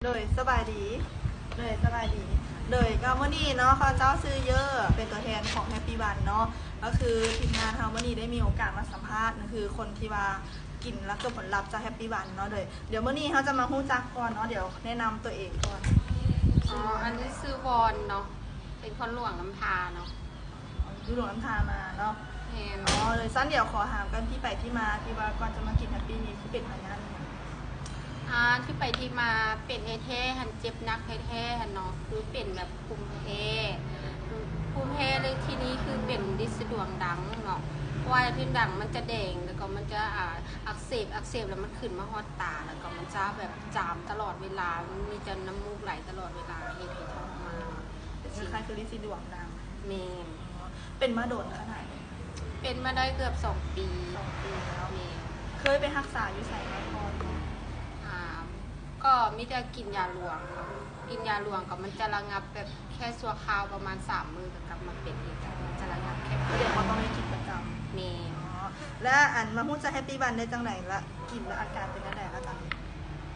ໂດຍ ສະບາຍດີ ໂດຍ ສະບາຍດີ ໂດຍ ກໍມື້ນີ້ເນາະ ຂ້າພະເຈົ້າຊື່ເຢີ ເປັນຕົວແທນຂອງ Happy One ເນາະ ກໍຄືທີມງານເຮົາມື້ນີ້ໄດ້ມີໂອກາດມາສຳພາດ ກໍຄືຄົນທີ່ວ່າກິນແລ້ວເກີດຜົນລັບຈາກ Happy One ເນາະ ໂດຍ ດຽວມື້ນີ້ເຮົາຈະມາຮູ້ຈັກກ່ອນເນາະ ດຽວແນະນຳຕົວເອງກ່ອນ. ອໍ ອັນນີ້ຊື່ວອນເນາະ ເປັນຄົນຫຼວງນ້ຳທາເນາະ. ຢູ່ຫຼວງນ້ຳທາມາເນາະ. ແມ່ນ. ອໍ ໂດຍຊັ້ນດຽວຂໍຖາມກ່ອນ ທີ່ໄປທີ່ມາ ທີ່ວ່າກ່ອນຈະມາກິນ Happy ນີ້ ຄືເປັນພະຍາດອີ່ຫຍັງ? ອ່າ ທີ່ໄປທີ່ມາເປັນແທ້ໆຫັ້ນ ເຈັບໜັກແທ້ໆຫັ້ນເນາະ ຄືເປັນແບບພູມແພ້ ພູມແພ້ເລີຍ ທີ່ນີ້ຄືເປັນລິດສະດວງດັງເນາະ ເພາະວ່າທີ່ດັງມັນຈະແດງ ແລ້ວກໍມັນຈະ ອ່າ ອັກເສບ ອັກເສບ ແລ້ວມັນຂຶ້ນມາຮອດຕາ ແລ້ວກໍມັນຈະແບບຈາມຕະຫຼອດເວລາ ມັນມີແຕ່ນ້ຳມູກໄຫຼຕະຫຼອດເວລາ ເຮັດໃຫ້ທໍລະມານ. ເປັນຄ້າຍໆຄືລິດສະດວງດັງ. ແມ່ນ. ອໍ ເປັນມາດົນຂະໜາດໃດ? ເປັນມາໄດ້ເກືອບສອງປີ. ສອງປີແລ້ວ. ແມ່ນ. ເຄີຍໄປຮັກສາຢູ່ໃສມາກ່ອນບໍ່? ອ່າ ກໍມີແຕ່ກິນຢາຫຼວງເນາະ ກິນຢາຫຼວງກໍມັນຈະລະງັບແບບແຄ່ຊົ່ວຄາວປະມານສາມມື້ກໍກັບມາເປັນອີກ ມັນຈະລະງັບແຄ່ ສະແດງວ່າຕ້ອງໄດ້ກິນປະຈຳ. ແມ່ນ. ອໍ ແລະ ອັນມາຮູ້ຈັກ Happy One ໄດ້ຈັ່ງໃດ ລະກິນແລ້ວອາການເປັນແນວໃດລະຕອນນີ້?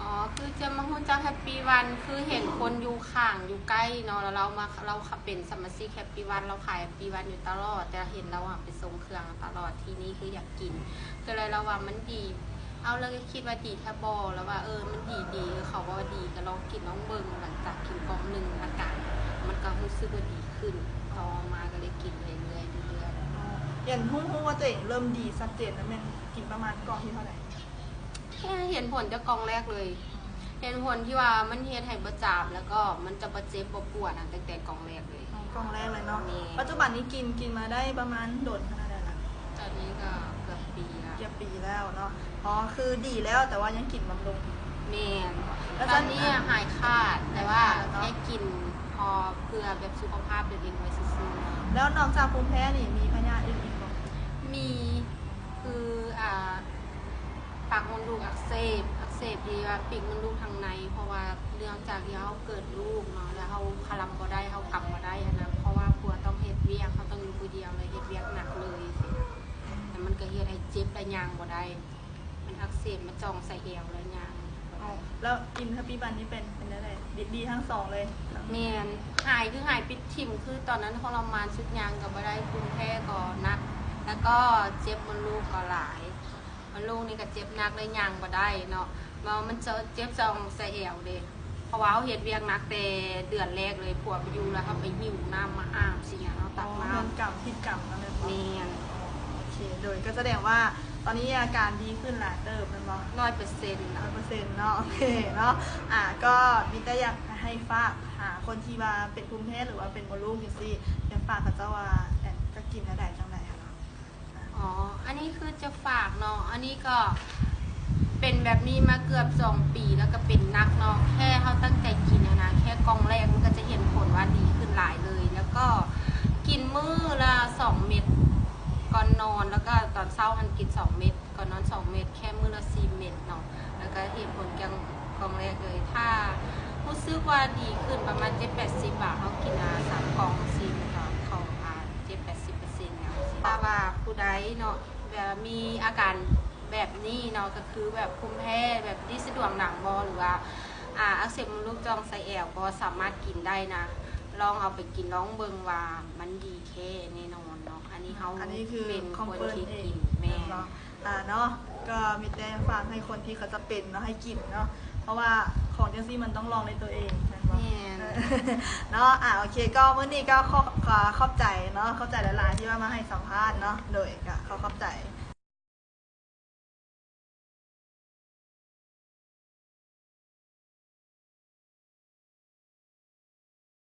ອໍ ຄືຈະມາຮູ້ຈັກ Happy One ຄືເຫັນຄົນຢູ່ຂ້າງຢູ່ໃກ້ເນາະ ແລ້ວລາວມາ ລາວເປັນສະມາຊິກ Happy One ລາວຂາຍ Happy One ຢູ່ຕະຫຼອດ ແຕ່ເຫັນລາວອະໄປສົ່ງເຄື່ອງຕະຫຼອດ ທີນີ້ຄືຢາກກິນ ກໍເລີຍລາວວ່າມັນດີ ເອົາ ລາວກໍຄິດວ່າດີແທ້ບໍ່ ລາວວ່າ ເອີ ມັນດີໆ ເຂົາວ່າດີກໍລອງກິນລອງເບິ່ງ ຫຼັງຈາກກິນກ່ອງໜຶ່ງອາການມັນກໍຮູ້ສຶກວ່າດີຂຶ້ນ ຕໍ່ມາກໍເລີຍກິນເລື້ອຍໆ ເລື້ອຍໆ. ອໍ ເຫັນຮູ້ ຮູ້ວ່າຕົວເອງເລີ່ມດີຊັດເຈນ ແມ່ນກິນປະມານກ່ອງທີເທົ່າໃດ? ແຄ່ເຫັນຜົນຈາກກ່ອງແລກເລີຍ ເຫັນຜົນທີ່ວ່າມັນເຮັດໃຫ້ບໍ່ຈາມ ແລ້ວກໍມັນຈະບໍ່ເຈັບບໍ່ປວດນະ ຕັ້ງແຕ່ກ່ອງແລກເລີຍ. ອໍ ກ່ອງແລກເລີຍເນາະ. ແມ່ນ. ປັດຈຸບັນນີ້ກິນ ກິນມາໄດ້ປະມານດົນຂະໜາດໃດລະ? ຕອນນີ້ກໍເກືອບປີແລ້ວ. ເກືອບປີແລ້ວເນາະ. ອໍ ຄືດີແລ້ວ ແຕ່ວ່າຍັງກິນບຳລຸງ. ແມ່ນ. ແລ້ວຕອນນີ້ຫາຍຂາດ ແຕ່ວ່າແຄ່ກິນພໍເພື່ອແບບສຸຂະພາບຕົວເອງໄວ້ຊື່ໆ. ແລ້ວນອກຈາກພູມແພ້ນີ້ ມີພະຍາດອື່ນອີກບໍ່? ມີ ຄື ອ່າ ປາກມົດລູກອັກເສບ ອັກເສບທີ່ວ່າປີກມົດລູກທາງໃນ ເພາະວ່າເນື່ອງຈາກທີ່ເຮົາເກີດລູກເນາະ ແລ້ວເຮົາຄະລຳບໍ່ໄດ້ ເຮົາກຳບໍ່ໄດ້ຫັ້ນນະ ເພາະວ່າຜົວຕ້ອງເຮັດວຽກ ເຮົາຕ້ອງຢູ່ຜູ້ດຽວ ແລ້ວເຮັດວຽກໜັກເລີຍຊີ້ນະ ແລ້ວມັນກໍເຮັດໃຫ້ເຈັບ ແລ້ວຍ່າງບໍ່ໄດ້ ມັນອັກເສບມາຈ່ອງໃສ່ແອວ ແລ້ວຍ່າງ. ອໍ ແລ້ວກິນ Happy One ນີ້ເປັນ ເປັນແນວໃດ? ດີ ດີທັງສອງເລີຍ? ແມ່ນ. ຫາຍ ຄືຫາຍປິດຖິ້ມ ຄືຕອນນັ້ນທໍລະມານສຸດ ຍ່າງກໍບໍ່ໄດ້ ພູມແພ້ກໍໜັກ ແລ້ວກໍເຈັບມົດລູກກໍຫຼາຍ ມັດລູກນີ້ກໍເຈັບໜັກເລີຍ ຍ່າງບໍ່ໄດ້ເນາະ ແລ້ວມັນເຈັບ ເຈັບຈ່ອງໃສ່ແອວເດ້ ເພາະວ່າເຮົາເຮັດວຽກໜັກແຕ່ເດືອນແລກເລີຍ ຜົວບໍ່ຢູ່ ແລ້ວເຮົາໄປຫິ້ວນ້ຳມາອາບຊີ້ນະ ເຮົາຕັກນ້ຳ ອໍ ແມ່ນກຳ ຜິດກຳເນາະ ແມ່ນບໍ່? ແມ່ນ. ໂອເຄ ໂດຍ ກໍສະແດງວ່າຕອນນີ້ອາການດີຂຶ້ນຫຼາຍເຕີບແມ່ນບໍ່? ຮ້ອຍເປີເຊັນ ຮ້ອຍເປີເຊັນເນາະ. ໂອເຄເນາະ. ອ່າ ກໍມີແຕ່ຢາກໃຫ້ຝາກຫາຄົນທີ່ວ່າເປັນພູມແພ້ ຫຼືວ່າເປັນມົດລູກຈັ່ງຊີ້ ຢາກຝາກເຂົາເຈົ້າວ່າ ເອີ ຈະກິນແນວໃດຈັ່ງໃດຫັ້ນນະ? ອໍ ອັນນີ້ຄືຈະຝາກເນາະ ອັນນີ້ກໍເປັນແບບນີ້ມາເກືອບສອງປີ ແລ້ວກໍເປັນໜັກເນາະ ແຄ່ເຮົາຕັ້ງໃຈກິນຫັ້ນນະ ແຄ່ກ່ອງແລກມັນກໍຈະເຫັນຜົນວ່າດີຂຶ້ນຫຼາຍເລີຍ ແລ້ວກໍກິນມື້ລະສອງເມັດ ກ່ອນນອນ ແລ້ວກໍຕອນເຊົ້າຫັ້ນກິນສອງເມັດ ກ່ອນນອນສອງເມັດ ແຄ່ມື້ລະສີ່ເມັດເນາະ ແລ້ວກໍເຫັນຜົນການ ກ່ອງແລກເລີຍ ຖ້າຮູ້ສຶກວ່າດີຂຶ້ນປະມານເຈັດແປດສິບບາດ ເຮົາກິນ ອ່າ ສາມກ່ອງຊີ້ ມັນກໍເຂົ້າ ອ່າ ເຈັດແປດສິບເປີເຊັນແລ້ວ. ຖ້າວ່າຜູ້ໃດເນາະ ແບບມີອາການແບບນີ້ເນາະ ກໍຄືແບບພູມແພ້ ແບບລິດສະດວງດັງບໍ່ ຫຼືວ່າ ອ່າ ອັກເສບມົດລູກຈ່ອງໃສ່ແອວ ກໍສາມາດກິນໄດ້ນະ ລອງເອົາໄປກິນລອງເບິ່ງວ່າມັນດີແທ້ແນ່ນອນເນາະ. ອັນນີ້ເຮົາ ອັນນີ້ຄື ເປັນ ຄອນເຟີມ ຄົນທີ່ ເອງ ກິນ ແມ່ນ ແມ່ນບໍ່? ອ່າເນາະ ກໍມີແຕ່ຝາກໃຫ້ຄົນທີ່ເຂົາຈະເປັນເນາະ ໃຫ້ກິນເນາະ ເພາະວ່າຂອງຈັ່ງຊີ້ມັນຕ້ອງລອງດ້ວຍຕົວເອງແມ່ນບໍ່? ແມ່ນ ເນາະ. ອ່າ ໂອເຄ ກໍມື້ນີ້ກໍຂໍ ຂໍຂອບໃຈເນາະ ຂອບໃຈຫຼາຍໆ ທີ່ວ່າມາໃຫ້ສຳພາດເນາະ ໂດຍ ກໍຂໍຂອບໃຈ